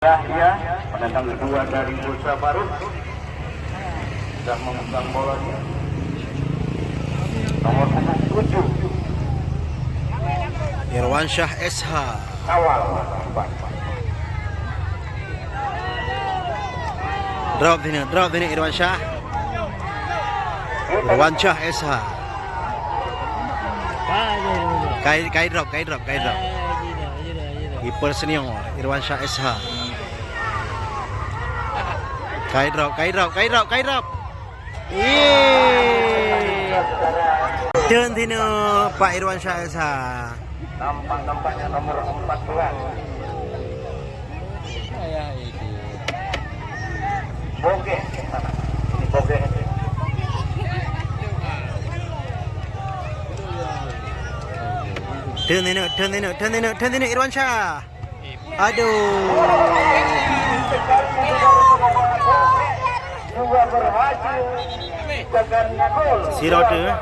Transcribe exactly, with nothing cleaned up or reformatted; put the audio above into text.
Yahya, penendang kedua dari Nusa Baru, sudah memegang bolanya. Nomor punggung tujuh, Irwansyah S H. Awal. Drop sini, drop sini Irwansyah. Irwansyah S H. Kai, kai drop, kai drop, kai drop. Kiper senior Irwansyah S H. Kai drop, kai drop, kai drop, kai drop. Yeay. Turun sini Pak Irwansyah S H. Nampak-nampaknya nomor empat belas. Bogeh. Ini Bogeh. Turun sini, turun sini, turun sini, turun sini Irwansyah. Aduh. Juga berhasil dengan gol. Si Roda.